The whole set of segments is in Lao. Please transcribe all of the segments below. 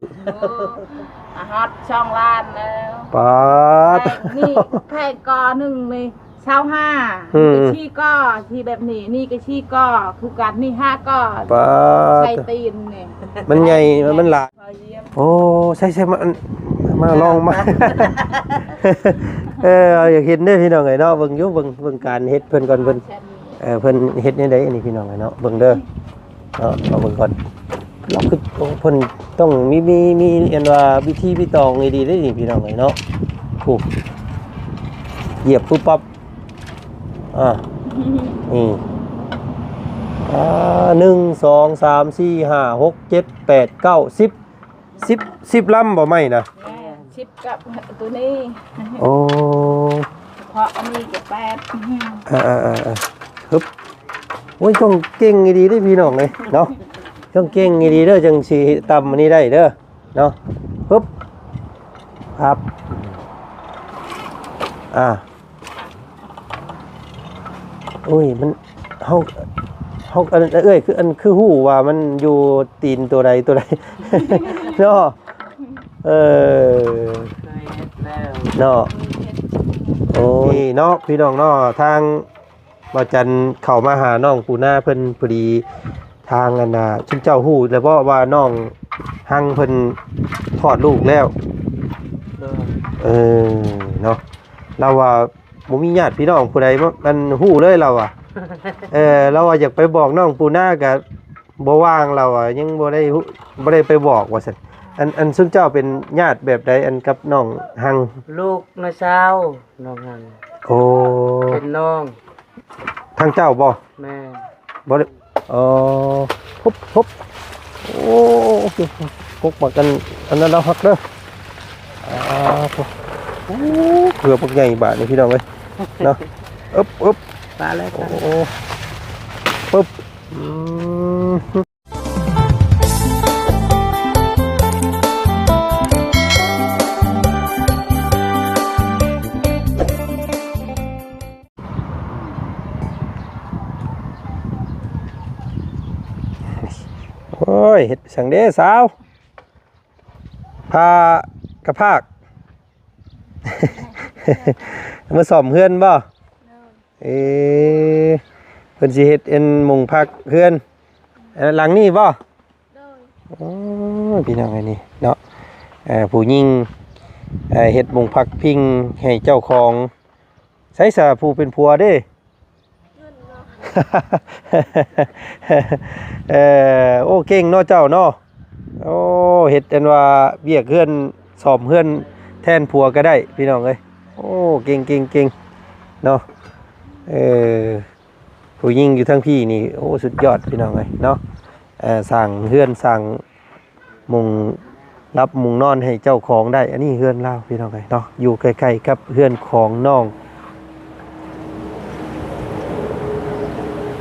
ໂອ້ ຮອດສອງລ້ານແລ້ວ. ປາດ ແພງນີ້ ແພງກໍໜຶ່ງນີ້ຊາວຫ້າ ອືມ ນີ້ກໍສີ່ກໍ ທີ່ແບບນີ້ ນີ້ກໍສີ່ກໍຄືກັນ ນີ້ຫ້າກໍ. ປາດ ໃສ່ຕີນນີ້ ມັນໃຫຍ່ ມັນ ມັນຫຼາຍ. ໂອ້ ໃສ່ໆ ມາ ມາລອງມາ ເອີ ຢາກເຫັນເດ້ພີ່ນ້ອງເອີຍເນາະ. ເບິ່ງຢູ່ ເບິ່ງ ເບິ່ງການເຮັດເພິ່ນກ່ອນ ເພິ່ນ ເອີ ເພິ່ນເຮັດແນວໃດອັນນີ້ພີ່ນ້ອງເອີຍເນາະ. ເບິ່ງເດີເນາະ ມາເບິ່ງກ່ອນ. ລາວຄືເພິ່ນຕ້ອງມີ ມີ ມີອັນວ່າວິທີມີຕອງດີໆເດ້ນີ້ພີ່ນ້ອງເອີຍເນາະ. ໂອ້ ຢຽບປຶບປັບ ອ່າ ນີ້ ອ່າ ໜຶ່ງ ສອງ ສາມ ສີ່ ຫ້າ ຫົກ ເຈັດ ແປດ ເກົ້າ ສິບ ສິບ ສິບລຳບໍ່ໄມ້ນະ? ແມ່ນ ສິບກັບໂຕນີ້. ໂອ້ ສະເພາະອັນນີ້ກໍແປດ. ອ່າໆໆໆ ຮຶບ ໂອ້ຍ ຕ້ອງເກັ່ງອີ່ຫຼີເດ້ພີ່ນ້ອງເອີຍເນາະ. ຕ້ອງເກັ່ງອີ່ຫຼີເດີ ຈັ່ງຊິຕຳອັນນີ້ໄດ້ເດີເນາະ. ຮຶບ ຮັບ ອ່າ ໂອ້ຍ ມັນ ເຮົາ ເຮົາ ອັນ ເອື້ອຍ ຄື ອັນ ຄືຮູ້ວ່າມັນຢູ່ຕີນໂຕໃດໂຕໃດເນາະ. ເອີ ເຄີຍເຮັດແລ້ວເນາະ. ໂອ້ ນີ້ເນາະ ພີ່ນ້ອງເນາະ ທາງບ່າວຈັນເຂົ້າມາຫານ້ອງປູນາເພິ່ນ ພໍດີທາງອັນນ່າ ຊຸມເຈົ້າຮູ້ແລ້ວບໍ່ວ່ານ້ອງຮັງເພິ່ນຄອດລູກແລ້ວ? ໂດຍ ເອີ ເນາະ ລາວວ່າ ບໍ່ມີຍາດພີ່ນ້ອງຜູ້ໃດມາ ອັນ ຮູ້ເລີຍລາວວ່າ. ເອີ ລາວວ່າຢາກໄປບອກນ້ອງປູນາກະບໍ່ວ່າງ ລາວວ່າຍັງບໍ່ໄດ້ຮູ້ ບໍ່ໄດ້ໄປບອກວ່າຊັ້ນ. ອັນ ອັນຊຸມເຈົ້າເປັນຍາດແບບໃດ ອັນກັບນ້ອງຮັງ? ລູກນ້າສາວນ້ອງຮັງ. ໂອ້ ເປັນນ້ອງ ທາງເຈົ້າບໍ່? ແມ່ນ ບໍ່ໄດ້ ອໍ ຮຶບ ຮຶບ ໂອ້ ກົກໝາກອັນ ອັນນັ້ນລາວຮັກເດີ. ອ່າ ໂອ້ ເກືອບບັກໃຫຍ່ບາດນີ້ພີ່ນ້ອງເອີຍເນາະ. ອຶບ ອຶບ ປາແລ້ວ ໂອ້ ປຶບ ອືມ. ໂອ້ຍ ເຮັດໄປສັງເດ້ສາວ ພາກະພາກ ມາສ້ອມເຮືອນບໍ່? ໂດຍ ເອີ ເພິ່ນຊິເຮັດອັນມຸງພັກເຮືອນ ເອີ ຫຼັງນີ້ບໍ່? ໂດຍ ໂອ້ຍ ພີ່ນ້ອງເອີຍ ນີ້ເນາະ ເອີ ຜູ້ຍິງ ເອີ ເຮັດມຸງພັກພິງໃຫ້ເຈົ້າຂອງ. ໃສສະຜູ້ເປັນຜົວເດ້? ເອີ ໂອ້ ເກັ່ງເນາະເຈົ້າເນາະ. ໂອ້ ເຮັດອັນວ່າວຽກເຮືອນ ສ້ອມເຮືອນແທນຜົວກໍໄດ້ ພີ່ນ້ອງເອີຍ. ໂອ້ ເກັ່ງໆໆ ເນາະ. ເອີ ຜູ້ຍິງຢູ່ທາງພີ້ນີ້ ໂອ້ ສຸດຍອດ ພີ່ນ້ອງເອີຍເນາະ. ເອີ ສ້າງເຮືອນ ສ້າງມຸງ ລັບມຸງນອນໃຫ້ເຈົ້າຂອງໄດ້. ອັນນີ້ເຮືອນລາວ ພີ່ນ້ອງເອີຍເນາະ ຢູ່ໃກ້ໆກັບເຮືອນຂອງນ້ອງ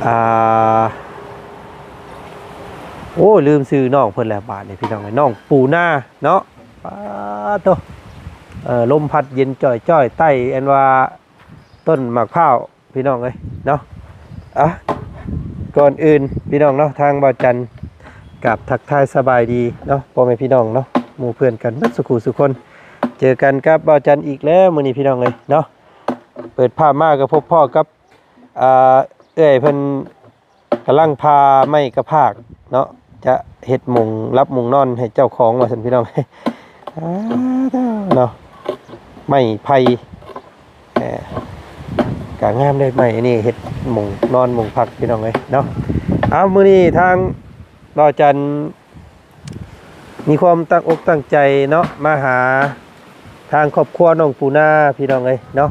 ອ່າ ໂອ້ ລືມຊື່ນ້ອງເພິ່ນແລ້ວບາດນີ້ ພີ່ນ້ອງເອີຍ ນ້ອງປູນາເນາະ. ປາດໂທ້ ເອີ ລົມພັດເຢັນຈ່ອຍໆ ໃຕ້ອັນວ່າຕົ້ນໝາກພ້າວ ພີ່ນ້ອງເອີຍເນາະ. ອ່ະ ກ່ອນອື່ນພີ່ນ້ອງເນາະ ທາງບ່າວຈັນກາບທັກທາຍສະບາຍດີເນາະ ພໍ່ແມ່ພີ່ນ້ອງເນາະ ໝູ່ເພື່ອນກັນເບິດສູ່ຄູ່ສູ່ຄົນ. ເຈີກັນກັບບ່າວຈັນອີກແລ້ວມື້ນີ້ ພີ່ນ້ອງເອີຍເນາະ. ເປີດພາບມາກໍພົບພໍ້ກັບ ອ່າ ເອື້ອຍເພິ່ນ ກຳລັງຜ່າໄມ້ກະພາກເນາະ ຈະເຮັດມຸງ ລັບມຸງນອນໃຫ້ເຈົ້າຂອງວ່າຊັ້ນ ພີ່ນ້ອງ. ອ່າ ເນາະ ໄມ້ໄຜ່ ເອີ ກະງາມເດ້ ໄມ້ອັນນີ້ເຮັດມຸງນອນມຸງພັກ ພີ່ນ້ອງເອີຍເນາະ. ເອົາ ມື້ນີ້ທາງບ່າວຈັນ ມີຄວາມຕັ້ງອົກຕັ້ງໃຈເນາະ ມາຫາທາງຄອບຄົວນ້ອງປູນາ ພີ່ນ້ອງເອີຍເນາະ.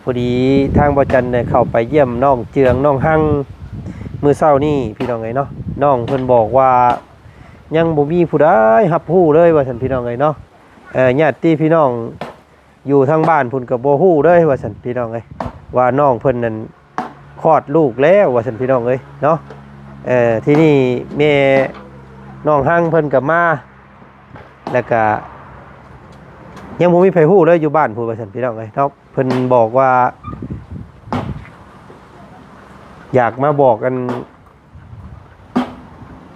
ພໍດີທາງບ່າວຈັນໄດ້ເຂົ້າໄປຢ້ຽມນ້ອງເຈືອງ ນ້ອງຮັງ ມື້ເຊົ້ານີ້ ພີ່ນ້ອງເອີຍເນາະ. ນ້ອງເພິ່ນບອກວ່າຍັງບໍ່ມີຜູ້ໃດຮັບຮູ້ເລີຍວ່າຊັ້ນ ພີ່ນ້ອງເອີຍເນາະ. ເອີ ຍາດຕິພີ່ນ້ອງ ຢູ່ທາງບ້ານພຸ້ນກໍບໍ່ຮູ້ເລີຍວ່າຊັ້ນ ພີ່ນ້ອງເອີຍ ວ່ານ້ອງເພິ່ນນັ້ນຄອດລູກແລ້ວວ່າຊັ້ນ ພີ່ນ້ອງເອີຍເນາະ. ເອີ ທີນີ້ແມ່ນ້ອງຮັງເພິ່ນກໍມາ ແລ້ວກໍຍັງບໍ່ມີໃຜຮູ້ເລີຍຢູ່ບ້ານພຸ້ນວ່າຊັ້ນ ພີ່ນ້ອງເອີຍເນາະ. ເພິ່ນບອກວ່າຢາກມາບອກອັນ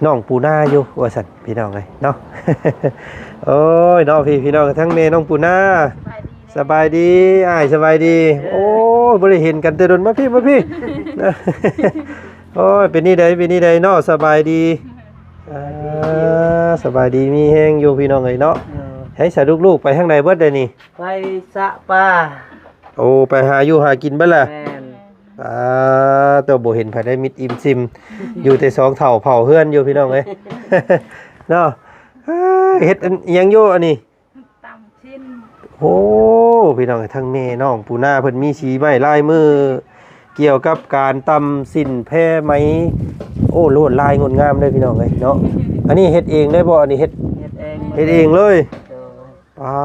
ນ້ອງປູນາຢູ່ວ່າຊັ້ນ ພີ່ນ້ອງເອີຍເນາະ. ໂອ້ຍເນາະ ພີ່ ພີ່ນ້ອງ ທັງແມ່ນ້ອງປູນາ ສະບາຍດີ ສະບາຍດີອ້າຍ ສະບາຍດີ. ໂອ້ຍ ບໍ່ໄດ້ເຫັນກັນແຕ່ດົນ ມາພີ່ ມາພີ່. ໂອ້ຍ ເປັນນີ້ໃດ ເປັນນີ້ໃດເນາະ ສະບາຍດີ. ອ່າ ສະບາຍດີມີແຮງຢູ່ ພີ່ນ້ອງເອີຍເນາະ. ເອີ ໃຫ້ສາລູກໆ ໄປທາງໃດເບິດໃດນີ້? ໄປສະປາ. ໂອ້ ໄປຫາຢູ່ຫາກິນເບິດລະ. ແມ່ນ. ອ່າ ໂຕ ບໍ່ເຫັນໃຜໄດ້ມິດອີ່ມຊິມ ຢູ່ແຕ່ສອງເຖົ້າເຝົ້າເຮືອນຢູ່ ພີ່ນ້ອງເອີຍ ເນາະ. ເອີ ເຮັດອັນ ອີ່ຫຍັງຢູ່ອັນນີ້? ຕຳຊີ້ນ. ໂອ້ ພີ່ນ້ອງ ທັງແມ່ນ້ອງປູນາເພິ່ນມີສີໄມ້ລາຍມື ກ່ຽວກັບການຕຳຊີ້ນແພໄໝ. ໂອ້ ລວດລາຍງົດງາມເດ້ ພີ່ນ້ອງເອີຍເນາະ. ອັນນີ້ເຮັດເອງເລີຍບໍ່? ອັນນີ້ເຮັດ ເຮັດເອງ ເຮັດເອງເລີຍ. ໂດຍ. ປາ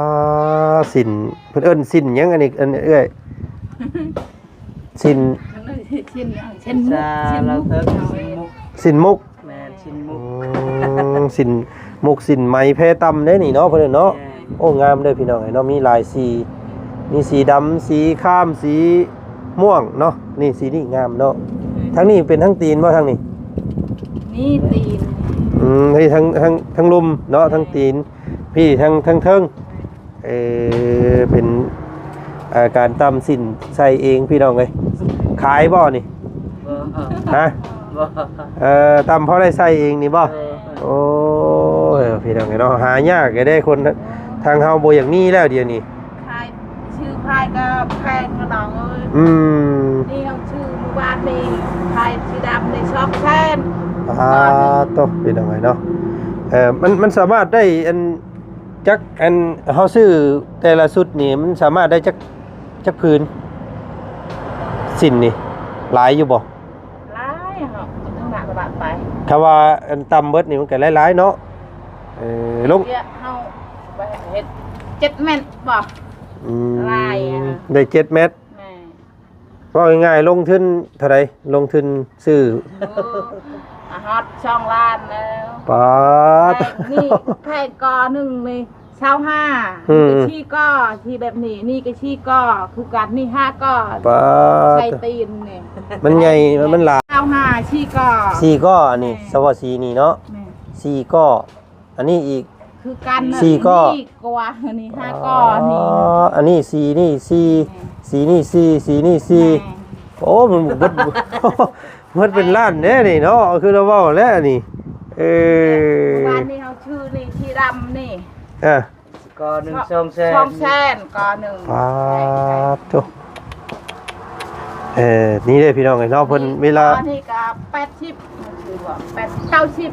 ຊີ້ນ ເພິ່ນເອີ້ນຊີ້ນຫຍັງອັນນີ້ ອັນເອື້ອຍ? ຊີ້ນ ຊີ້ນ ຊີ້ນໝູກ ຊີ້ນໝູກ. ແມ່ນ ຊີ້ນໝູກ. ອືມ ຊີ້ນໝູກ ຊີ້ນໄໝແພຕຳເດ້ນີ້ເນາະ ເພິ່ນເອີ້ນເນາະ. ແມ່ນ. ໂອ້ ງາມເດີພີ່ນ້ອງເອີຍເນາະ ມີຫຼາຍສີ ມີສີດຳ ສີຄາມ ສີມ່ວງເນາະ. ນີ້ສີນີ້ງາມເນາະ. ແມ່ນ. ທາງນີ້ເປັນທັງຕີນບໍ່ ທາງນີ້? ນີ້ຕີນ. ອືມ ນີ້ທັງ ທັງ ທັງລຸ່ມເນາະ ທັງຕີນ. ພີ່ ທາງ ທາງເທິງ ເອີ ເປັນ ເອີ ການຕຳຊີ້ນໃສ່ເອງພີ່ນ້ອງເອີຍ. ຂາຍບໍ່ນີ້? ບໍ່. ຮະ? ບໍ່. ເອີ ຕຳພໍໄດ້ໃສ່ເອງນີ້ບໍ່? ບໍ່. ໂອ້ຍ ພີ່ນ້ອງເອີຍເນາະ ຫາຍາກເດ້ ຄົນທາງເຮົາບໍ່ຢາກມີແລ້ວດຽວນີ້. ຂາຍ ຊື້ຂາຍກໍແພງ ພີ່ນ້ອງເອີຍ. ອືມ ນີ້ເຮົາຊື້ມື້ວານນີ້ ຂາຍສີດຳນີ້ສອງແສນ. ປາໂຕ ພີ່ນ້ອງເອີຍເນາະ. ເອີ ມັນ ມັນສາມາດໄດ້ອັນ ຈັກອັນ ເຮົາຊື້ແຕ່ລະຊຸດນີ້ ມັນສາມາດໄດ້ຈັກ ຈັກຜືນ? ສິ້ນນີ້ຫຼາຍຢູ່ບໍ່? ຫຼາຍເນາະ ໜັກລະບາດໄປ. ຖ້າວ່າອັນຕຳເບິດນີ້ ມັນກໍຫຼາຍໆເນາະ. ເອີ ລົງ ດຽວເຮົາໄປເຮັດເຈັດແມັດບໍ່? ອືມ ຫຼາຍອະ ໄດ້ເຈັດແມັດ. ແມ່ນ. ເວົ້າງ່າຍໆ ລົງທຶນເທົ່າໃດ? ລົງທຶນຊື້ ໂອ້ ຮອດສອງລ້ານແລ້ວ. ປາດ ແພງນີ້ ແພງກໍໜຶ່ງນີ້ຊາວຫ້າ. ອືມ ສີ່ກໍ ທີ່ແບບນີ້ ນີ້ກໍສີ່ກໍຄືກັນ ນີ້ຫ້າກໍ. ປາດ ໃສ່ຕີນນີ້ ມັນໃຫຍ່ ມັນຫຼາຍ. ຊາວຫ້າ ສີ່ກໍ ສີ່ກໍ ອັນນີ້ ແມ່ນ ສະເພາະສີນີ້ເນາະ. ແມ່ນ ສີ່ກໍ. ອັນນີ້ອີກ ຄືກັນ ສີ່ກໍ ນີ້ກວ່າ ອັນນີ້ຫ້າກໍ ອໍ ນີ້ ອັນນີ້ສີ່ ນີ້ສີ່ ແມ່ນ ສີ່ ນີ້ສີ່ ສີ່ ນີ້ສີ່. ແມ່ນ ໂອ້ ມັນເບິດ ເບິດເປັນລ້ານເດ້ນີ້ເນາະ ຄືລາວເວົ້າແຫຼະນີ້. ເອີ ວານນີ້ເຮົາຊື້ນີ້ ສີດຳນີ້ ເອີ ກໍໜຶ່ງ ສອງແສນ ສອງແສນກໍໜຶ່ງ. ປາດໂທ້ ເອີ ນີ້ເດ້ພີ່ນ້ອງເອີຍເນາະ ເພິ່ນເວລາ ອັນນີ້ກໍແປດສິບ ມັນຄືວ່າແປດ ເກົ້າສິບ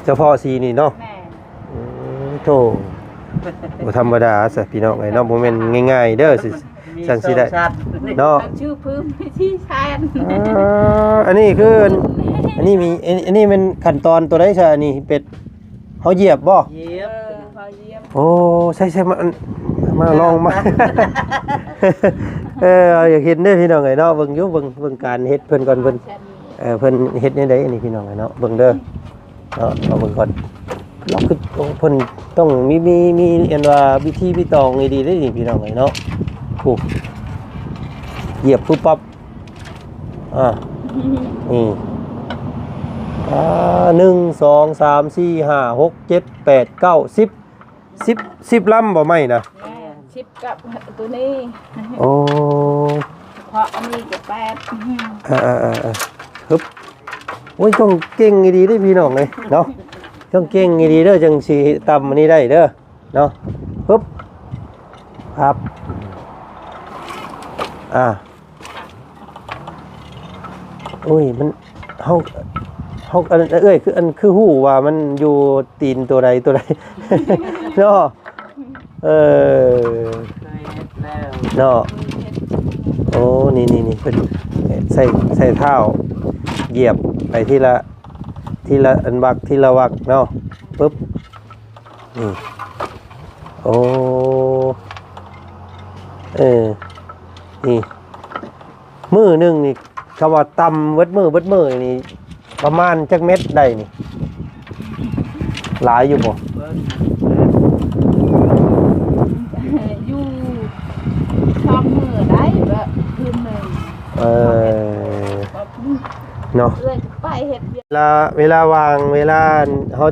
ສະເພາະສີນີ້ເນາະ. ແມ່ນ. ອືມ ໂທ້ ບໍ່ທຳມະດາຊະພີ່ນ້ອງເອີຍເນາະ ບໍ່ແມ່ນງ່າຍໆເດີ ຊິ ຈັ່ງຊິໄດ້ເນາະ. ຊື່ພື້ມສີ່ແສນ. ເອີ ອັນນີ້ຄື ອັນ ອັນນີ້ມີ ອັນ ອັນນີ້ແມ່ນຂັ້ນຕອນຕົວໃດຊະ? ອັນນີ້ເປັດ ເຮົາຢຽບບໍ່? ຢຽບ ເອີ ເຮົາຢຽບ. ໂອ້ ໃສ່ ໃສ່ ມາ ມາລອງມາ. ເອີ ຢາກເຫັນເດ້ພີ່ນ້ອງເອີຍເນາະ ເບິ່ງຢູ່ ເບິ່ງ ເບິ່ງການເຮັດເພິ່ນກ່ອນ ເພິ່ນ ເອີ ເພິ່ນເຮັດແນວໃດອັນນີ້ພີ່ນ້ອງເອີຍເນາະ ເບິ່ງເດີ. ເນາະ ເອົາເບິ່ງກ່ອນ ລາວຄືເພິ່ນຕ້ອງມີ ມີ ມີອັນວ່າວິທີວິຕອງດີໆເດ້ນີ້ພີ່ນ້ອງເອີຍເນາະ. ໂອ້ ຢຽບປຸບປັບ ອ່າ ນີ້ ອ່າ ໜຶ່ງ ສອງ ສາມ ສີ່ ຫ້າ ຫົກ ເຈັດ ແປດ ເກົ້າ ສິບ ສິບ ສິບລຳບໍ່ໄມ້ນະ? ແມ່ນ ສິບກັບໂຕນີ້. ໂອ້ ສະເພາະອັນນີ້ກໍແປດ. ເອີໆໆໆ ຮຶບ ໂອ້ຍ ຕ້ອງເກັ່ງອີ່ຫຼີເດ້ພີ່ນ້ອງເອີຍເນາະ ຕ້ອງເກັ່ງອີ່ຫຼີເດີ ຈັ່ງຊິຕຳອັນນີ້ໄດ້ເດີເນາະ. ຮຶບ ປັບ ອ່າ ໂອ້ຍ ມັນ ເຮົາ ເຮົາ ອັນ ເອື້ອຍ ຄື ອັນ ຄືຮູ້ວ່າມັນຢູ່ຕີນຕົວໃດຕົວໃດເນາະ. ເອີ ເຄີຍເຮັດແລ້ວເນາະ. ໂອ້ ນີ້ໆໆ ເພິ່ນໃສ່ ໃສ່ເທົ້າຢຽບໄປທີລະ ທີລະອັນວັກ ທີລະວັກເນາະ. ປຶບ ນີ້ ໂອ້ ເອີ ນີ້ ມື້ໜຶ່ງນີ້ ຄຳວ່າຕຳເບິດມື້ ເບິດມື້ນີ້ ປະມານຈັກເມັດໄດ້ນີ້? ຫຼາຍຢູ່ບໍ່? ຢູ່ສອງມື້ໄດ້ ແບບຄືນໜຶ່ງ. ເອີ ເນາະ ເອື້ອຍໄປ ເວລາ ເວລາວ່າງ ເວລາເຮົາ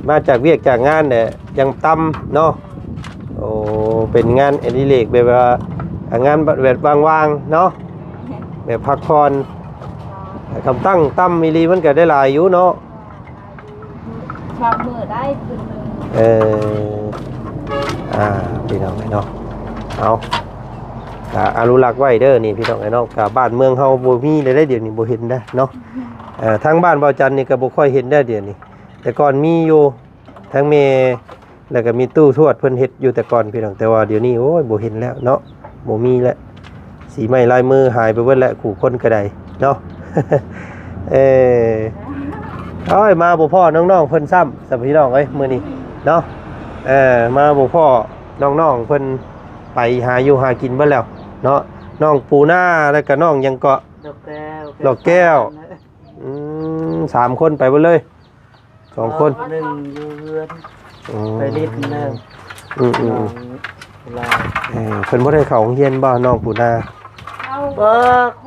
ມາຈາກວຽກຈາກງານແຫຼະ ຈັ່ງຕຳເນາະ. ໂອ້ ເປັນງານອະດິເລກ ແບບວ່າ ອ່າ ງານແບບວ່າງໆເນາະ ແບບພັກຜ່ອນ. ຄັນຕັ້ງຕຳອີ່ຫຼີມັນກໍໄດ້ຫຼາຍຢູ່ເນາະ. ສອງມື້ໄດ້ຄືນໜຶ່ງ. ເອີ ອ່າ ພີ່ນ້ອງເອີຍເນາະ ເອົາ ກະອະນຸລັກໄວ້ເດີນີ້ພີ່ນ້ອງເອີຍເນາະ. ກະບ້ານເມືອງເຮົາບໍ່ມີແລ້ວເດ້ ດຽວນີ້ບໍ່ເຫັນແລ້ວເນາະ. ເອີ ທາງບ້ານບ່າວຈັນນີ້ກະບໍ່ຄ່ອຍເຫັນແລ້ວດຽວນີ້ ແຕ່ກ່ອນມີຢູ່ ທັງແມ່ ແລ້ວກໍມີຕູ້ທວດເພິ່ນເຮັດຢູ່ແຕ່ກ່ອນພີ່ນ້ອງ ແຕ່ວ່າດຽວນີ້ ໂອ້ຍ ບໍ່ເຫັນແລ້ວເນາະ ບໍ່ມີແລ້ວ ສີໄມ້ລາຍມືຫາຍໄປເບິດແລ້ວ ຄູ່ຄົນກໍໄດ້ເນາະ. ເອີ ໂອ້ຍ ມາບໍ່ພໍ້ນ້ອງໆເພິ່ນຊ້ຳ ສຳພີ່ນ້ອງເອີຍ ມື້ນີ້ເນາະ. ເອີ ມາບໍ່ພໍ້ນ້ອງໆເພິ່ນ ໄປຫາຢູ່ຫາກິນເບິດແລ້ວເນາະ. ນ້ອງປູນາ ແລ້ວກໍນ້ອງຫຍັງເກາະ ດອກແກ້ວ ດອກແກ້ວ. ອືມ ສາມຄົນໄປເບິດເລີຍ. ສອງຄົນ ໜຶ່ງຢູ່ເຮືອນ ອືມ ໄປຫຼິ້ນແລ້ວ. ອືມໆໆ ເອີ ເພິ່ນບໍ່ໄດ້ເຂົ້າໂຮງຮຽນບໍ່ ນ້ອງປູນາ? ບໍ່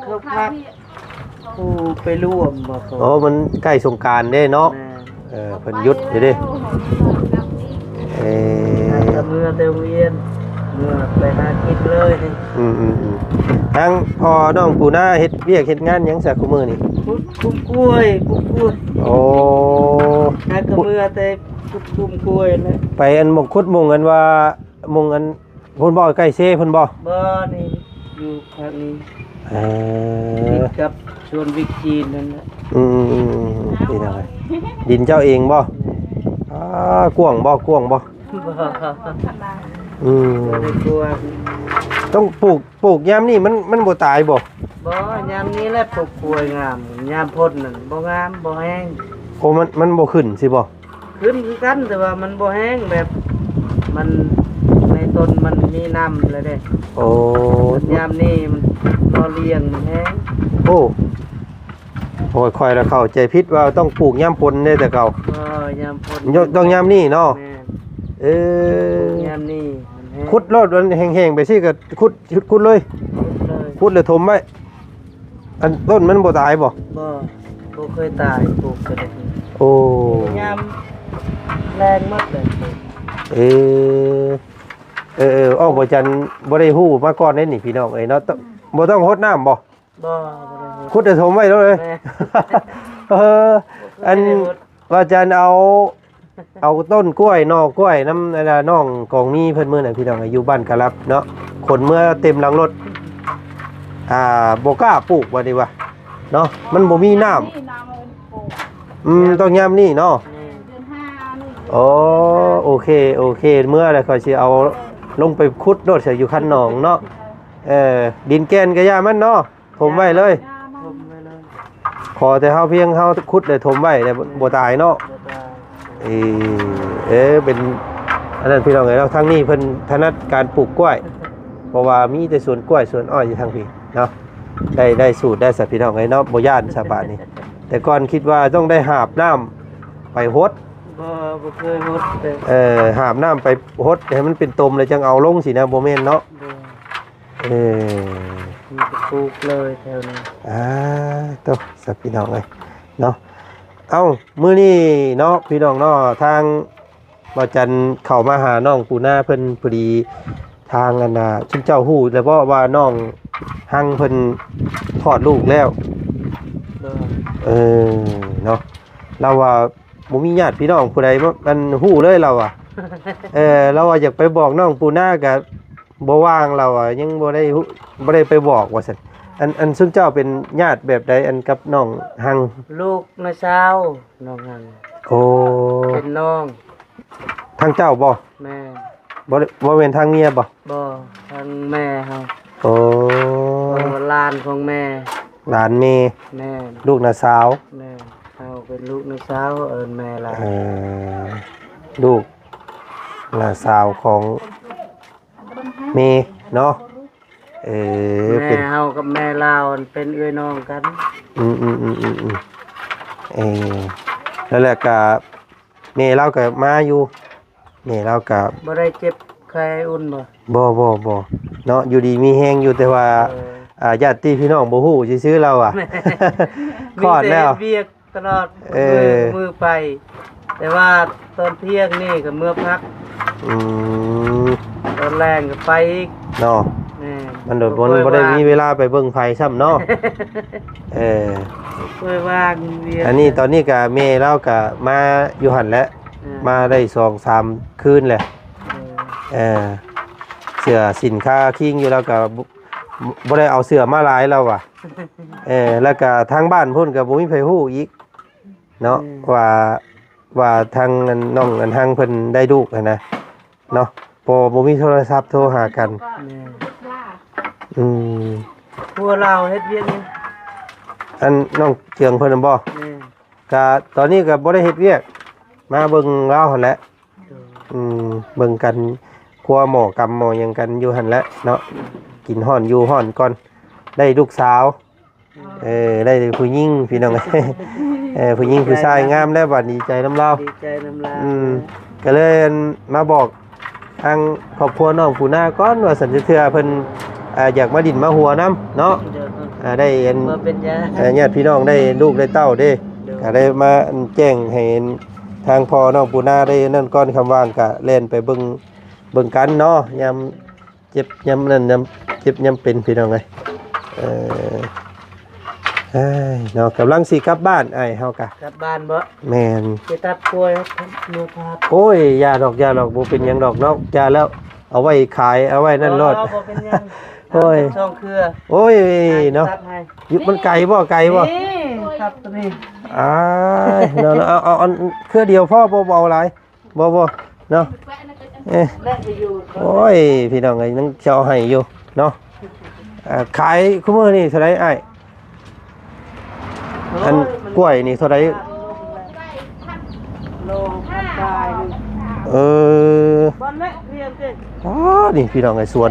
ເຂົາພັກ ຜູ້ໄປຮ່ວມບໍ່. ໂອ້ ມັນໃກ້ສົງການເດ້ເນາະ. ແມ່ນ ເອີ ເພິ່ນຢຸດຢູ່ເດ້. ເອີ ເມື່ອແຕ່ໂຮງຮຽນ ເມື່ອໄປຫາກິນເລີຍ. ອືມໆໆ ທາງພໍ່ນ້ອງປູນາເຮັດວຽກເຮັດງານຫຍັງຊະຄູ່ມື້ນີ້? ຂຸດຄຸ້ມກ້ວຍ ຄຸ້ມກ້ວຍ. ໂອ້ ຫາກໍເມື່ອແຕ່ຂຸດຄຸ້ມກ້ວຍແຫຼະ. ໄປອັນໝ່ອງຂຸດໝ່ອງອັນວ່າ ໝ່ອງອັນພຸ້ນບໍ່ ໃກ້ເຊພຸ້ນບໍ່? ບໍ່ ນີ້ຢູ່ພາກນີ້. ເອີ ຕິດກັບສວນວິກຈີນນັ້ນແຫຼະ. ອືມໆໆ ນີ້ນະ ດິນເຈົ້າເອງບໍ່? ແມ່ນ. ອ່າ ກວ້າງບໍ່ ກວ້າງບໍ່? ບໍ່ ອືມ ບໍ່ໄດ້ກວ້າງ. ຕ້ອງປູກ ປູກຍາມນີ້ມັນ ມັນບໍ່ຕາຍບໍ່? ບໍ່ ຍາມນີ້ແຫຼະປູກກ້ວຍງາມ ຍາມຝົນນັ້ນບໍ່ງາມ ບໍ່ແຮງ. ໂອ້ ມັນ ມັນບໍ່ຂຶ້ນຊິບໍ່? ຂຶ້ນຄືກັນ ແຕ່ວ່າມັນບໍ່ແຮງ ແບບມັນ ໃນຕົ້ນມັນມີນ້ຳແລ້ວເດ້. ໂອ້ ຍາມນີ້ມັນ ບໍ່ລ້ຽງມັນແຮງ. ໂອ້ ໂອ້ຍ ຂ້ອຍລະເຂົ້າໃຈຜິດວ່າຕ້ອງປູກຍາມຝົນເດ້ແຕ່ເກົ່າ. ບໍ່ ຍາມຝົນ ຍ- ຕ້ອງຍາມນີ້ເນາະ. ແມ່ນ. ເອີ ຍາມນີ້ມັນແຮງ. ຂຸດໂລດ ມັນແຫ້ງໆໄປຊີ້ກໍຂຸດ ຂຸດເລີຍ ຂຸດເລີຍ ຂຸດແລ້ວຖົມໄວ້. ອັນຕົ້ນມັນບໍ່ຕາຍບໍ່? ບໍ່ ບໍ່ເຄີຍຕາຍ ປູກກໍໄດ້. ໂອ້ ຍາມແລ້ງໝົດເລີຍ. ເອີ ເອີໆ ອອກບໍ່ຈັນ ບໍ່ໄດ້ຮູ້ມາກ່ອນເດ້ນີ້ພີ່ນ້ອງເອີຍເນາະ. ບໍ່ຕ້ອງຫົດນ້ຳບໍ່? ບໍ່ ບໍ່ໄດ້ຫົດ ຂຸດແລ້ວຖົມໄວ້ໂລດເລີຍ. ແມ່ນ. ເອີ ອັນ ບໍ່ໄດ້ຫົດ ວ່າຈັນເອົາ ເອົາຕົ້ນກ້ວຍ ໜໍ່ກ້ວຍນຳອັນນ່າ ນ້ອງກອງມີເພິ່ນມື້ນັ້ນພີ່ນ້ອງ ຢູ່ບ້ານກະລັບເນາະ ຂົນເມືອເຕັມຫຼັງລົດ. ອ່າ ບໍ່ກ້າປູກວ່ານີ້ວ່າເນາະ ມັນບໍ່ມີນ້ຳ. ອືມ ຕ້ອງຍາມນີ້ເນາະ. ແມ່ນ. ໂອ້ ໂອເຄ ໂອເຄ ເມືອແລ້ວຂ້ອຍຊິເອົາລົງໄປຂຸດໂລດ ໃສ່ຢູ່ຄັນໜອງເນາະ. ເອີ ດິນແກ່ນກໍຢ່າມັນເນາະ. ຖົມໄວ້ເລີຍ ຖົມໄວ້ເລີຍ. ຂໍແຕ່ເຮົາພຽງເຮົາຂຸດແລ້ວຖົມໄວ້ແລ້ວ ອືມ ບໍ່ຕາຍເນາະ. ບໍ່ຕາຍ. ເອີ ເອີ ເປັນອັນນັ້ນພີ່ນ້ອງເອີຍເນາະ. ທາງນີ້ເພິ່ນຖະໜັດການປູກກ້ວຍ ເພາະວ່າມີແຕ່ສວນກ້ວຍສວນອ້ອຍຢູ່ທາງພີ້ເນາະ. ໄດ້ ໄດ້ສູດໄດ້ຊະພີ່ນ້ອງເອີຍເນາະ ບໍ່ຢ້ານຊະບາດນີ້. ແຕ່ກ່ອນຄິດວ່າຕ້ອງໄດ້ຫາບນ້ຳໄປຫົດ. ບໍ່ ບໍ່ເຄີຍຫົດເລີຍ. ເອີ ຫາບນ້ຳໄປຫົດໃຫ້ມັນເປັນຕົມແລ້ວຈັ່ງເອົາລົງຊີ້ນະ ບໍ່ແມ່ນເນາະ. ບໍ່. ເອີ ມີແຕ່ປູກເລີຍແຖວນີ້. ອ່າ ໂຕ ສະ ພີ່ນ້ອງເອີຍເນາະ. ເອົ້າ ມື້ນີ້ເນາະ ພີ່ນ້ອງເນາະ ທາງບ່າວຈັນເຂົ້າມາຫານ້ອງປູນາເພິ່ນ ພໍດີທາງອັນນ່າ ຊຸມເຈົ້າຮູ້ແລ້ວບໍ່ວ່ານ້ອງຮັງເພິ່ນຄອດລູກແລ້ວ? ເອີ ເນາະ ລາວວ່າ ບໍ່ມີຍາດພີ່ນ້ອງຜູ້ໃດມາ ອັນ ຮູ້ເລີຍລາວວ່າ. ເອີ ລາວວ່າຢາກໄປບອກນ້ອງປູນາກະບໍ່ວ່າງ ລາວວ່າຍັງບໍ່ໄດ້ຮູ້ ບໍ່ໄດ້ໄປບອກວ່າຊັ້ນ. ອັນ ອັນຊຸມເຈົ້າເປັນຍາດແບບໃດ ອັນກັບນ້ອງຮັງ? ລູກນ້າສາວນ້ອງຮັງ. ໂອ້ ເປັນນ້ອງ. ທາງເຈົ້າບໍ່? ແມ່ນ. ບໍ່ ບໍ່ແມ່ນທາງເມຍບໍ່? ບໍ່ ທາງແມ່ເຮົາ. ໂອ້ ເອີ ຫຼານຂອງແມ່. ຫຼານແມ່. ແມ່ນ. ລູກນ້າສາວ. ແມ່ນ. ເຮົາເປັນລູກນ້າສາວ ເອີ້ນແມ່ຫຼານ. ເອີ ລູກນ້າສາວຂອງແມ່ເນາະ. ເອີ ແມ່ເຮົາກັບແມ່ລາວເປັນເອື້ອຍນ້ອງກັນ. ອືມໆໆໆໆ ເອີ ແລ້ວ ແລ້ວກະແມ່ລາວກະມາຢູ່ ແມ່ລາວກະ ບໍ່ໄດ້ເຈັບໄຂ້ອຸ່ນບໍ່? ບໍ່ໆໆ ເນາະ ຢູ່ດີມີແຮງຢູ່ ແຕ່ວ່າ ເອີ ອ່າ ຍາດຕິພີ່ນ້ອງບໍ່ຮູ້ຊື່ໆ ລາວວ່າ ແມ່ນ ຄອດແລ້ວ ມີແຕ່ເຮັດວຽກ. ຕະຫຼອດ ເອີ ມື້ ມື້ໄປ ແຕ່ວ່າຕອນທ່ຽງນີ້ກໍເມືອພັກ ອືມ ຕອນແລງກໍໄປອີກ ເນາະ ແມ່ນ ມັນໂດດ ບໍ່ຄ່ອຍ ບໍ່ໄດ້ ວ່າງ ມີເວລາໄປເບິ່ງໃຜຊ້ຳເນາະ ເອີ ບໍ່ຄ່ອຍວ່າງວຽກ ອັນນີ້ຕອນນີ້ກໍແມ່ລາວກໍມາຢູ່ຫັ້ນແຫຼະ ອ່າ ມາໄດ້ສອງສາມຄືນແຫຼະ ເອີ ເອີ ເສື້ອສິ້ນຄາຄີງຢູ່ ລາວກໍບໍ່ ບໍ່ໄດ້ເອົາເສື້ອມາຫຼາຍ ລາວວ່າ ເອີ ແລ້ວກໍທາງບ້ານພຸ້ນກໍບໍ່ມີໃຜຮູ້ອີກເນາະ ອືມ ວ່າ ວ່າທາງອັນນ້ອງອັນຮັງເພິ່ນໄດ້ລູກຫັ້ນນະເນາະ ເພາະບໍ່ມີໂທລະສັບໂທຫາກັນ ແມ່ນ ອືມ ຜົວລາວເຮັດວຽກຫຍັງ ອັນນ້ອງເຈືອງເພິ່ນນະບໍ່ ແມ່ນ ກະຕອນນີ້ກະບໍ່ໄດ້ເຮັດວຽກ ມາເບິ່ງລາວຫັ້ນແຫຼະ ໂດຍ ອືມ ເບິ່ງກັນ ຄົວໝໍ້ກຳໝໍ້ຫຍັງກັນຢູ່ຫັ້ນແຫຼະເນາະ ກິນຮ້ອນຢູ່ຮ້ອນກ່ອນ ໄດ້ລູກສາວ ເອີ ໄດ້ຜູ້ຍິງພີ່ນ້ອງ ເອີ ຜູ້ຍິງຜູ້ຊາຍງາມແລ້ວ ບັດດີໃຈນຳລາວ ດີໃຈນຳລາວ ອືມ ກະເລີຍ ອັນ ມາບອກ ທາງຄອບຄົວນ້ອງປູນາກ່ອນວ່າຊັ້ນ ເທື່ອເພິ່ນ ອ່າ ຢາກມາດິນມາຫົວນຳເນາະ ໂດຍ ອ່າ ໄດ້ອັນ ບໍ່ເປັນຫຍັງ ເອີ ຍາດພີ່ນ້ອງໄດ້ລູກໄດ້ເຕົ້າເດ້ ໂດຍ ກະໄດ້ມາ ອັນ ແຈ້ງໃຫ້ ອັນ ທາງພໍ່ນ້ອງປູນາໄດ້ນັ້ນກ່ອນ ຄຳວ່າງກະແລ່ນໄປເບິ່ງ ເບິ່ງກັນເນາະ ຍາມເຈັບຍາມນັ້ນ ຍາມເຈັບຍາມເປັນ ພີ່ນ້ອງເອີຍ ເອີ ເອີຍ ເນາະ ກຳລັງຊິກັບບ້ານ ອ້າຍເຮົາກະ ກັບບ້ານບໍ່ ແມ່ນ ໄປຕັດກ້ວຍ ໂອ້ຍ ຢ່າດອກ ຢ່າດອກ ບໍ່ເປັນຫຍັງດອກເນາະ ຢ່າແລ້ວ ເອົາໄວ້ຂາຍ ເອົາໄວ້ນັ້ນໂລດ ບໍ່ເປັນຫຍັງ ໂອ້ຍ ສອງເຄືອ ໂອ້ຍ ເນາະ ຕັດໃຫ້ ຢູ່ ມັນໄກບໍ່ ໄກບໍ່ ນີ້ ຕັດຕົວນີ້ ອ້າຍ ເນາະ ເອົາ ເອົາ ເອົາເຄືອດຽວພໍ ບໍ່ ບໍ່ເອົາຫຼາຍ ບໍ່ ບໍ່ ເນາະ ເອີ ໂອ້ຍ ພີ່ນ້ອງເອີຍ ຍັງຊິເອົາໃຫ້ຢູ່ເນາະ ອ່າ ຂາຍຄູ່ມື້ນີ້ເທົ່າໃດອ້າຍ ອັນ ໂອ້ຍ ມັນ ກ້ວຍນີ້ເທົ່າໃດ ໂລພັນປາຍໜຶ່ງ ເອີ ບໍ່ແລະ ຮຽນຕິ ອໍ ນີ້ພີ່ນ້ອງເອີຍ ສວນ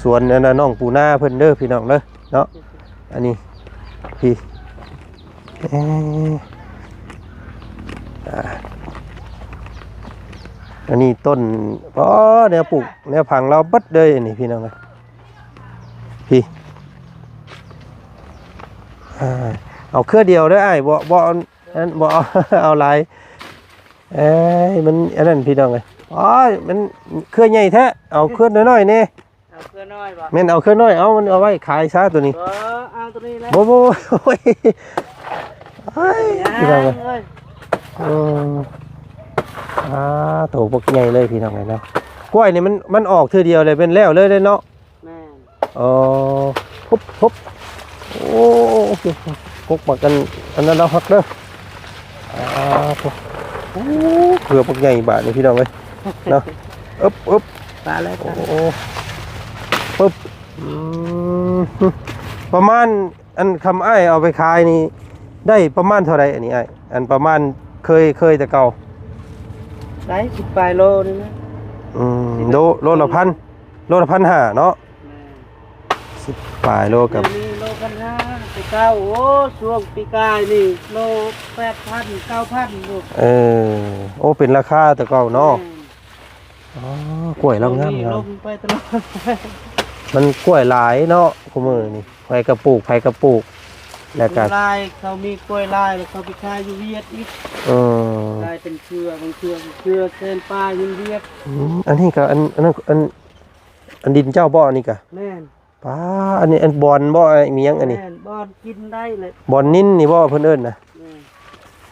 ສວນອັນນັ້ນ ນ້ອງປູນາເພິ່ນເດີ ພີ່ນ້ອງເດີ ເນາະ ອັນນີ້ ພີ່ ເອີ ອ່າ ອັນນີ້ຕົ້ນ ອໍ ແນວປູກແນວຝັງລາວເບິດເລີຍນີ້ ພີ່ນ້ອງເອີຍ ພີ່ ອ່າ ເອົາເຄືອດຽວເດີອ້າຍ ບໍ່ ບໍ່ ອັນ ບໍ່ເອົາ ເອົາຫຼາຍ ເອີຍ ມັນອັນນັ້ນ ພີ່ນ້ອງເອີຍ ອໍ ມັນເຄືອໃຫຍ່ແທ້ ເອົາເຄືອນ້ອຍໆແດ່. ເອົາເຄືອນ້ອຍບໍ່? ແມ່ນ ເອົາເຄືອນ້ອຍ ເອົາ ມັນເອົາໄວ້ຂາຍຊະໂຕນີ້ ບໍ່ ເອົາໂຕນີ້ແຫຼະ ບໍ່ ບໍ່ ໂອ້ຍ ເອີຍ ພີ່ນ້ອງເອີຍ ເອີ ອ່າ ໂຕບັກໃຫຍ່ເລີຍ ພີ່ນ້ອງເອີຍເນາະ ກ້ວຍນີ້ມັນ ມັນອອກເທື່ອດຽວເລີຍ ແມ່ນແລ້ວເລີຍເນາະ ແມ່ນ ອໍ ຮຶບ ຮຶບ ໂອ້ ກົກໝາກອັນ ອັນນັ້ນລາວຮັກເດີ ອ່າ ໂອ້ ເກືອບັກໃຫຍ່ບາດນີ້ ພີ່ນ້ອງເອີຍ ເນາະ ອຶບ ອຶບ ປາແລ້ວ ໂອ້ ປາແລ້ວ ປຶບ ອືມ ປະມານ ອັນ ຄຳອ້າຍເອົາໄປຂາຍນີ້ ໄດ້ປະມານເທົ່າໃດ ອັນນີ້ອ້າຍ ອັນປະມານ ເຄີຍ ເຄີຍແຕ່ເກົ່າ ໄດ້ສິບປາຍໂລນີ້ນະ ອືມ ສິບ ໂລ ໂລລະພັນ ໂລລະພັນຫ້າເນາະ ແມ່ນ ສິບປາຍໂລກັບ ດຽວນີ້ໂລພັນຫ້າ ແຕ່ເກົ່າ ໂອ້ ຊ່ວງປີກາຍນີ້ໂລແປດພັນ ເກົ້າພັນ ໂອ້ ເອີ ໂອ້ ເປັນລາຄາແຕ່ເກົ່າເນາະ ແມ່ນ ອໍ ກ້ວຍລາວງາມໆ ລົມໄປຕະຫຼອດ ມັນກ້ວຍຫຼາຍເນາະ ຄູ່ມື້ນີ້ ໃຜກໍປູກ ໃຜກໍປູກ ແລ້ວກໍ ຫຼາຍ ເຂົາມີກ້ວຍຫຼາຍ ແລ້ວເຂົາໄປຂາຍຢູ່ຫວຽດອີກ ເອີ ຂາຍເປັນເຄືອ ບາງເຄືອ ເຄືອແສນປາຍຢູ່ຫວຽດ ອືມ ອັນນີ້ກໍ ອັນ ອັນນັ້ນ ອັນ ອັນດິນເຈົ້າບໍ່ ອັນນີ້ກະ ແມ່ນ ປ້າ ອັນນີ້ ອັນບອນບໍ່ ມີຫຍັງອັນນີ້ ແມ່ນ ບອນກິນໄດ້ແຫຼະ ບອນນິນນີ້ບໍ່ ເພິ່ນເອີ້ນນະ ແມ່ນ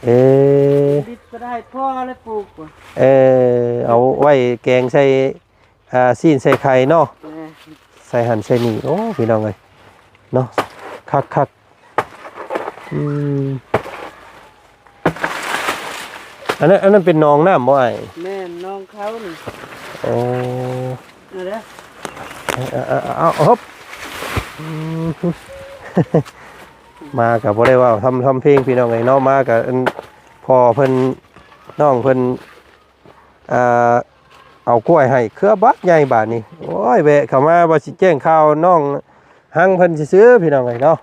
ເອີ ດິບກໍໄດ້ ພໍແລ້ວປູກ ເອີ ເອົາໄວ້ແກງໃສ່ ອ່າ ຊີ້ນໃສ່ໄຂ່ເນາະ ແມ່ນ ໃສ່ຫັ້ນໃສ່ນີ້ ໂອ້ ພີ່ນ້ອງເອີຍ ເນາະ ຄັກໆ ອືມ ອັນນັ້ນ ອັນນັ້ນເປັນໜອງນ້ຳບໍ່ອ້າຍ? ແມ່ນ ໜອງເຂົານີ້ ໂອ້ ນັ້ນແຫຼະ ເອົາ ເອົາ ເອົາ ຮຶບ ອືມ ມາກໍບໍ່ໄດ້ເວົ້າທຳ ທຳເພງ ພີ່ນ້ອງເອີຍເນາະ ມາກໍ ອັນ ພໍ່ເພິ່ນ ນ້ອງເພິ່ນ ອ່າ ເອົາກ້ວຍໃຫ້ເຄືອບັກໃຫຍ່ບາດນີ້ ໂອ້ຍ ແວະເຂົ້າມາວ່າຊິແຈ້ງຂ່າວນ້ອງຮັງເພິ່ນຊື່ໆ ພີ່ນ້ອງເອີຍເນາະ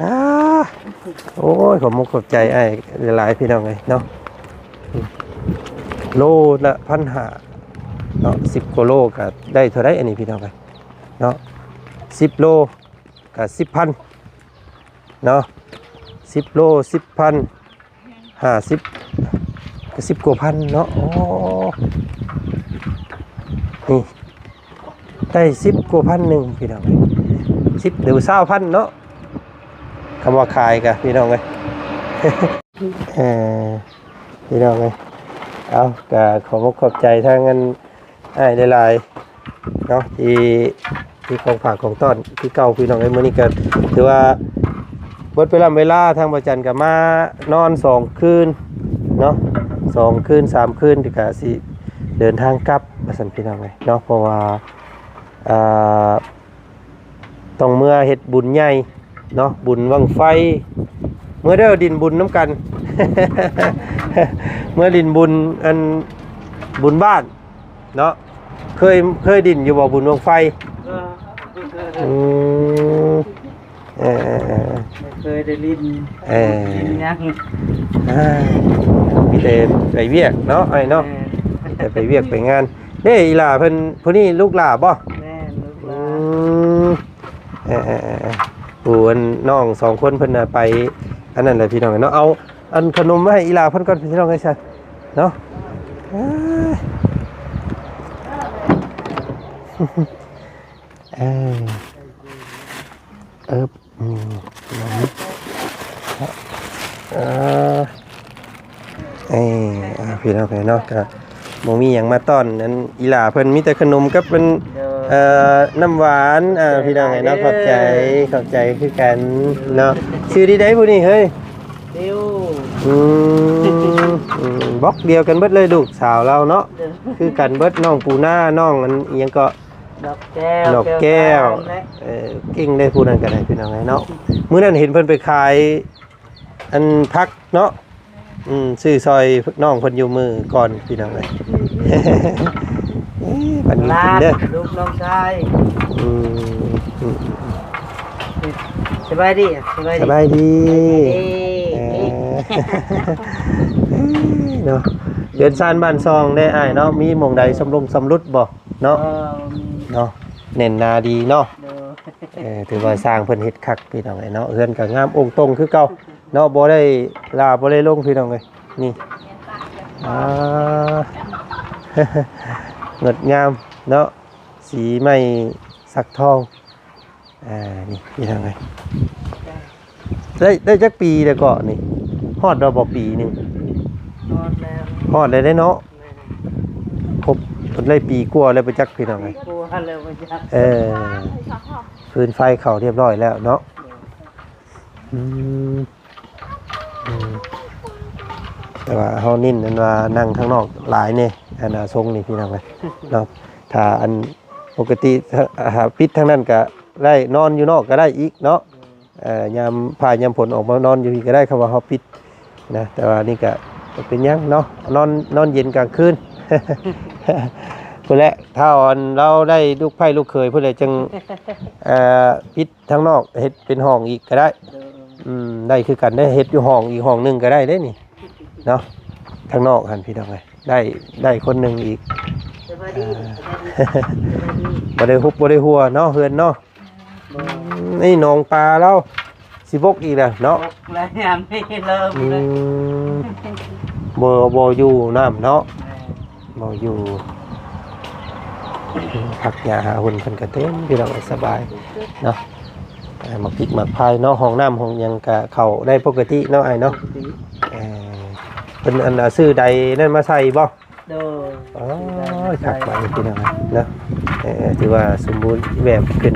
ອ່າ ໂອ້ຍ ຂອບມຸກຂອບໃຈອ້າຍຫຼາຍໆ ພີ່ນ້ອງເອີຍເນາະ ໂລລະພັນຫ້າເນາະ ສິບກວ່າໂລກໍໄດ້ເທົ່າໃດອັນນີ້ ພີ່ນ້ອງເອີຍເນາະ ສິບໂລກໍສິບພັນ ເນາະ ສິບໂລ ສິບພັນ ຫ້າສິບ ກໍສິບກວ່າພັນເນາະ. ໂອ້ ນີ້ ໄດ້ສິບກວ່າພັນໜຶ່ງ ພີ່ນ້ອງເອີຍ ສິບ ຫຼື ຊາວພັນເນາະ ຄຳວ່າຂາຍກະ ພີ່ນ້ອງເອີຍ. ເອີ ພີ່ນ້ອງເອີຍ ເອົາ ກະຂອບອົກຂອບໃຈທາງອັນ ອ້າຍຫຼາຍໆເນາະ ທີ່ ທີ່ຂອງຝາກຂອງຕ້ອນຄືເກົ່າ ພີ່ນ້ອງເອີຍ. ມື້ນີ້ກໍຖືວ່າເບິດເວລາເວລາ ທາງບໍ່ຈັນກໍມານອນສອງຄືນເນາະ ສອງຄືນສາມຄືນ ກໍຊິເດີນທາງກັບວ່າຊັ້ນ ພີ່ນ້ອງເອີຍເນາະ. ເພາະວ່າ ອ່າ ຕ້ອງເມືອເຮັດບຸນໃຫຍ່ເນາະ ບຸນບັ້ງໄຟ ເມືອເດີ ດິນບຸນນຳກັນ ເມືອດິນບຸນ ອັນ ບຸນບ້ານເນາະ. ເຄີຍ ເຄີຍດິນຢູ່ບໍ່ ບຸນບັ້ງໄຟ? ເອີ ອືມ ເອີໆໆໆ ບໍ່ເຄີຍໄດ້ຫຼິ້ນ ເອີ ຫຼິ້ນຫຍັງ ອ່າ ມີແຕ່ໄປວຽກເນາະ ອ້າຍເນາະ ແມ່ນ ມີແຕ່ໄປວຽກໄປງານ. ເດ້ ອີຫຼ້າເພິ່ນ ຜູ້ນີ້ລູກຫຼ້າບໍ່? ແມ່ນ ລູກຫຼ້າ ອືມ ເອີໆໆໆ ຜູ້ອັນນ້ອງສອງຄົນເພິ່ນນະໄປອັນນັ້ນແຫຼະ ພີ່ນ້ອງເນາະ. ເອົາອັນຂະໜົມມາໃຫ້ອີຫຼ້າເພິ່ນກ່ອນ ພີ່ນ້ອງເອີຍ ຊະເນາະ. ເອີ ເອີ ເອີ ອືມ ເອີ ເອີ ພີ່ນ້ອງເອີຍເນາະ ກະບໍ່ມີຫຍັງມາຕ້ອນອັນອີຫຼ້າເພິ່ນ ມີແຕ່ຂະໜົມກັບເພິ່ນ ໂດຍ ເອີ ນ້ຳຫວານ ອ່າ ພີ່ນ້ອງເອີຍເນາະ. ຂອບໃຈ ຂອບໃຈຄືກັນເນາະ. ຊື່ໃດຜູ້ນີ້ເຮີ້ຍ? ບິວ ອືມ ອືມ ບລັອກດຽວກັນເບິດເລີຍ ລູກສາວລາວເນາະ ໂດຍ ຄືກັນເບິດ ນ້ອງປູນາ ນ້ອງອັນອີ່ຫຍັງເກາະ ດອກແກ້ວ ດອກແກ້ວ ແກ້ວຕາແຫຼະ. ເອີ ເກັ່ງເດ້ຜູ້ນັ້ນກໍໄດ້ ພີ່ນ້ອງເອີຍເນາະ. ມື້ນັ້ນເຫັນເພິ່ນໄປຂາຍອັນຜັກເນາະ ອືມ ຊື້ຊ່ອຍນ້ອງເພິ່ນຢູ່ມື້ກ່ອນ ພີ່ນ້ອງເອີຍ. ເອີ ບັດນີ້ກິນເດີ ລູກນ້ອງຊາຍ ອືມ ອືມ ສະບາຍດີ ສະບາຍດີ ສະບາຍດີ ເອີ ເນາະ. ເຮືອນຊານບ້ານຊ່ອງເດ້ອ້າຍເນາະ ມີໝ່ອງໃດຊຳລຸງຊຳລຸດບໍ່ເນາະ? ເອີ ບໍ່ມີ ເນາະ ແໜ້ນໜາດີເນາະ ໂດຍ. ເອີ ຖືວ່າຊ່າງເພິ່ນເຮັດຄັກ ພີ່ນ້ອງເອີຍເນາະ. ເຮືອນກໍງາມອົງຕົງຄືເກົ່າເນາະ ບໍ່ໄດ້ຫຼ້າບໍ່ໄດ້ລົງ ພີ່ນ້ອງເອີຍ. ນີ້ ອ່າ ງົດງາມເນາະ ສີໄມ້ສັກທອງ. ອ່າ ນີ້ ພີ່ນ້ອງເອີຍ ໄດ້ ໄດ້ຈັກປີແລ້ວເກາະນີ້? ຮອດແລ້ວບໍ່ປີໜຶ່ງ? ຮອດແລ້ວ ຮອດແລ້ວເດ້ເນາະ. ແມ່ນ ຄົບໄດ້ປີກວ່າແລ້ວບໍ່ຈັກ ພີ່ນ້ອງເອີຍ ປີກວ່າແລ້ວບໍ່ຈັກ. ເອີ ຟືນໄຟເຂົ້າຮຽບຮ້ອຍແລ້ວເນາະ. ອືມ ອືມ ແຕ່ວ່າເຮົາເນັ້ນອັນວ່ານັ່ງຂ້າງນອກຫຼາຍແດ່ ອັນອາຊົງນີ້ ພີ່ນ້ອງເອີຍເນາະ. ຖ້າອັນປົກກະຕິ ອ່າ ປິດທາງນັ້ນກະໄດ້ ນອນຢູ່ນອກກະໄດ້ອີກເນາະ. ເອີ ຍາມຟ້າຍາມຝົນອອກມານອນຢູ່ພີ້ກະໄດ້ ຄຳວ່າເຮົາປິດນະ. ແຕ່ວ່ານີ້ກະບໍ່ເປັນຫຍັງເນາະ ນອນ ນອນເຢັນກາງຄືນພຸ້ນແຫຼະ. ຖ້າອັນລາວໄດ້ລູກໃພ້ລູກເຂີຍພຸ້ນແຫຼະ ຈຶ່ງ ເອີ ປິດທາງນອກເຮັດເປັນຫ້ອງອີກກະໄດ້. ໂດຍ ອືມ ໄດ້ຄືກັນເດ້ ເຮັດຢູ່ຫ້ອງອີກຫ້ອງໜຶ່ງກະໄດ້ເດ້ນີ້ເນາະ. ທາງນອກຫັ້ນ ພີ່ນ້ອງເອີຍ ໄດ້ ໄດ້ຄົນໜຶ່ງອີກ. ສະບາຍດີ ອ່າ ສະບາຍດີ ບໍ່ໄດ້ຮຸບບໍ່ໄດ້ຮົ່ວເນາະ ເຮືອນເນາະ. ບໍ່ ອືມ ນີ້ໜອງປາລາວຊິບົກອີກແລ້ວເນາະ ບົກແລ້ວຍາມນີ້ເລີ່ມ ອືມ ເລີຍ ບໍ່ ບໍ່ຢູ່ນ້ຳເນາະ. ແມ່ນ ບໍ່ຢູ່ ພັກຫຍ້າຫາຫຸ່ນເພິ່ນກະເຕັມ ພີ່ນ້ອງ ສະບາຍເນາະ. ອ່າ ໝາກພິກໝາກພາຍເນາະ ຫ້ອງນ້ຳຫ້ອງຫຍັງກະເຂົ້າໄດ້ປົກກະຕິເນາະ ອ້າຍເນາະ. ປົກກະຕິ ເອີ ເພິ່ນອັນ ຊື້ໃດນັ້ນມາໃສ່ບໍ່? ໂດຍ ໂອ້ຍ ຄັກບາດນີ້ ພີ່ນ້ອງເນາະ. ເອີ ຖືວ່າສົມບູນແບບຂຶ້ນ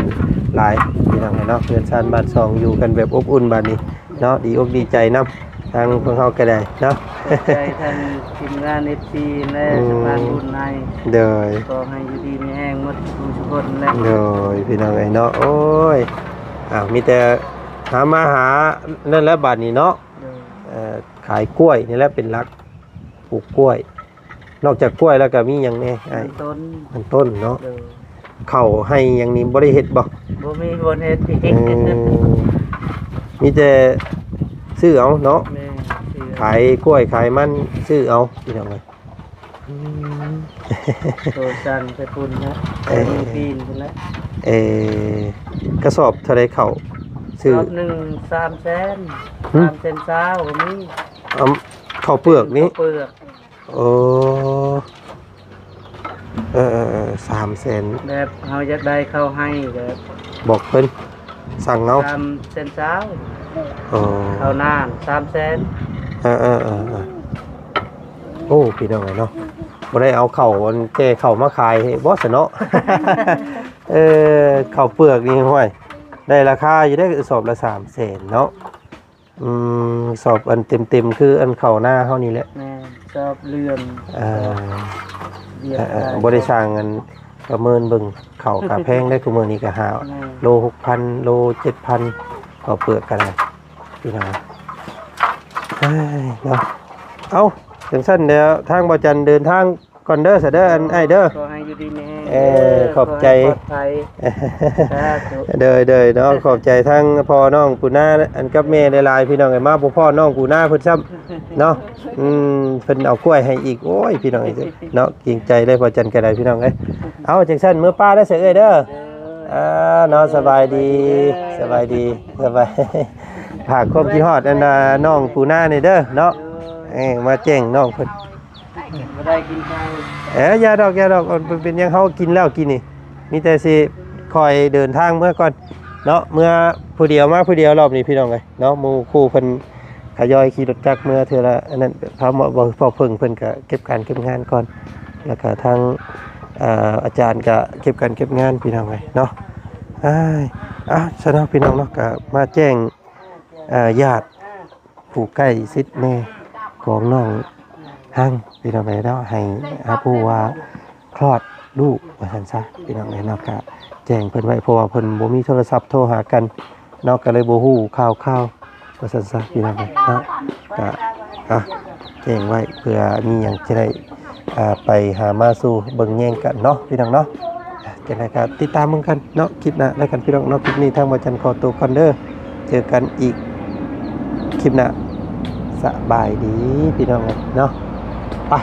ຫຼາຍ ພີ່ນ້ອງເນາະ. ເຮືອນຊານບ້ານຊ່ອງຢູ່ກັນແບບອົບອຸ່ນບາດນີ້ເນາະ ດີອົກດີໃຈນຳ ທາງພວກເຮົາກໍໄດ້ເນາະ. ຂອບໃຈທາງທີມງານ ເອັຟຊີ ແລະ ອືມ ສະພານບຸນໃຫ້ ໂດຍ ຂໍໃຫ້ຢູ່ດີມີແຮງໝົດທຸກຄົນແຫຼະ ໂດຍ ພີ່ນ້ອງເອີຍເນາະ. ໂອ້ຍ ອ້າວ ມີແຕ່ຫາມາຫານັ້ນແຫຼະບາດນີ້ເນາະ. ໂດຍ ເອີ ຂາຍກ້ວຍນີ້ແຫຼະເປັນຫຼັກ ປູກກ້ວຍ. ນອກຈາກກ້ວຍແລ້ວກໍມີຫຍັງແດ່ອ້າຍ? ມັນຕົ້ນ ມັນຕົ້ນເນາະ. ໂດຍ ເຂົ້າໄຮ່ຫຍັງນີ້ບໍ່ໄດ້ເຮັດບໍ່? ບໍ່ມີບ່ອນເຮັດອີກ. ເອີ ມີແຕ່ຊື້ເອົາເນາະ. ແມ່ນ ຊື້ເອົາ ຂາຍກ້ວຍຂາຍມັນຊື້ເອົາ ພີ່ນ້ອງເອີຍ. ອືມ ໂຕສັ່ງໄປພຸ້ນນະ ເອີ ໄປເມືອງຈີນພຸ້ນແຫຼະ. ເອີ ກະສອບເທົ່າໃດເຂົ້າ? ຊື້ ສອບໜຶ່ງສາມແສນ. ຫຶ ສາມແສນຊາວກໍມີ. ເອົາ ເຂົ້າເປືອກນີ້ ເຂົ້າເປືອກ. ໂອ້ ເອີໆໆ ສາມແສນ ແບບເຮົາຢາກໄດ້ເຂົ້າໄຮ່ກໍບອກເພິ່ນ ສັ່ງເອົາ ສາມແສນຊາວ. ອໍ ເຂົ້ານານ ສາມແສນ. ເອີໆໆໆ ໂອ້ ພີ່ນ້ອງເອີຍເນາະ ບໍ່ໄດ້ເອົາເຂົ້າ ອັນແກ່ເຂົ້າມາຂາຍໃຫ້ບໍ່ຊະເນາະ. ເອີ ເຂົ້າເປືອກນີ້ ຫ້ວຍ ໄດ້ລາຄາຢູ່ເດ້ ສອບລະສາມແສນເນາະ. ອືມ ສອບອັນເຕັມໆ ຄືອັນເຂົ້ານາເຮົານີ້ແຫຼະ. ແມ່ນ ສອບເລື່ອມ. ເອີ ເອີ ເອີ ບໍ່ໄດ້ຊ່າງອັນປະເມີນເບິ່ງ ເຂົ້າກະແພງໄດ໋ ຄູ່ມື້ນີ້ກະຫ້າ ແມ່ນ ໂລຫົກພັນ ໂລເຈັດພັນ ເຂົ້າເປືອກກະໄດ້ ພີ່ນ້ອງ. ເອີຍ ເນາະ ເອົ້າ ຈັ່ງຊັ້ນແລ້ວ ທາງບ່າວຈັນເດີນທາງ ກ່ອນເດີ ສະເດີ ອັນອ້າຍເດີ ຂໍໃຫ້ຢູ່ດີມີແຮງ. ເອີ ເອີ ຂອບໃຈ ຂໍໃຫ້ປອດໄພ. ສາທຸ. ໂດຍໆ ເນາະ ຂອບໃຈທັງພໍ່ນ້ອງປູນາ ອັນກັບແມ່ຫຼາຍໆ ພີ່ນ້ອງເອີຍ ມາບໍ່ພໍ້ນ້ອງປູນາເພິ່ນຊ້ຳເນາະ. ອືມ ເພິ່ນເອົາກ້ວຍໃຫ້ອີກ ໂອ້ຍ ພີ່ນ້ອງເອີຍເນາະ ເກງໃຈເລີຍ ພໍ່ຈັນກໍໄດ້ ພີ່ນ້ອງເອີຍ. ເອົາ ຈັ່ງຊັ້ນ ເມືອປ້າເດີ ສະເອີຍເດີ. ເອີ ເນາະ ສະບາຍດີ ສະບາຍດີ ສະບາຍ ຝາກຄວາມຄິດຮອດ ອັນ ນ້ອງປູນານີ້ເດີເນາະ. ເອີ ມາແຈ້ງນ້ອງເພິ່ນ ບໍ່ໄດ້ກິນເຂົ້າ. ເອີ ຢ່າດອກ ຢ່າດອກ ເປັນຫຍັງ ເຮົາກິນແລ້ວກີ້ນີ້ ມີແຕ່ຊິຄ່ອຍເດີນທາງເມືອກ່ອນເນາະ. ເມືອຜູ້ດຽວ ມາຜູ້ດຽວລອບນີ້ ພີ່ນ້ອງເອີຍເນາະ. ໝູ່ຄູ່ເພິ່ນທະຍອຍຂີ່ລົດຈັກເມືອເທື່ອລະອັນນັ້ນ ເພາະວ່າພໍ່ເພິ່ງເພິ່ນກະເກັບການເກັບງານກ່ອນ ແລ້ວກະທາງ ເອີ ອາຈານກະເກັບການເກັບງານ ພີ່ນ້ອງເອີຍເນາະ. ອ້າຍ ເອົາ ຊັ້ນເນາະ ພີ່ນ້ອງເນາະ ກະມາແຈ້ງ ເອີ ຍາດ ຜູ້ໃກ້ຊິດແນ່ຂອງນ້ອງຮັງ ພີ່ນ້ອງເອີຍເນາະ ໃຫ້ຮັບຮູ້ວ່າຄລອດລູກວ່າຊັ້ນຊະ ພີ່ນ້ອງເອີຍເນາະ. ກະແຈ້ງເພິ່ນໄວ້ ເພາະວ່າເພິ່ນບໍ່ມີໂທລະສັບໂທຫາກັນເນາະ ກະເລີຍບໍ່ຮູ້ຂ່າວຄາວວ່າຊັ້ນຊະ ພີ່ນ້ອງເອີຍເນາະ. ກະ ອ່ະ ແຈ້ງໄວ້ເພື່ອມີຫຍັງຈະໄດ້ ອ່າ ໄປຫາມາສູ່ເບິ່ງແຍງກັນເນາະ ພີ່ນ້ອງເນາະ. ຈັ່ງໃດກໍຕິດຕາມເບິ່ງກັນເນາະ ຄລິບໜ້າແລ້ວກັນ ພີ່ນ້ອງເນາະ. ຄລິບນີ້ທາງບ່າວຈັນຂໍໂຕກ່ອນເດີ ເຈີກັນອີກຄລິບໜ້າ ສະບາຍດີ ພີ່ນ້ອງເນາະ ໄປ.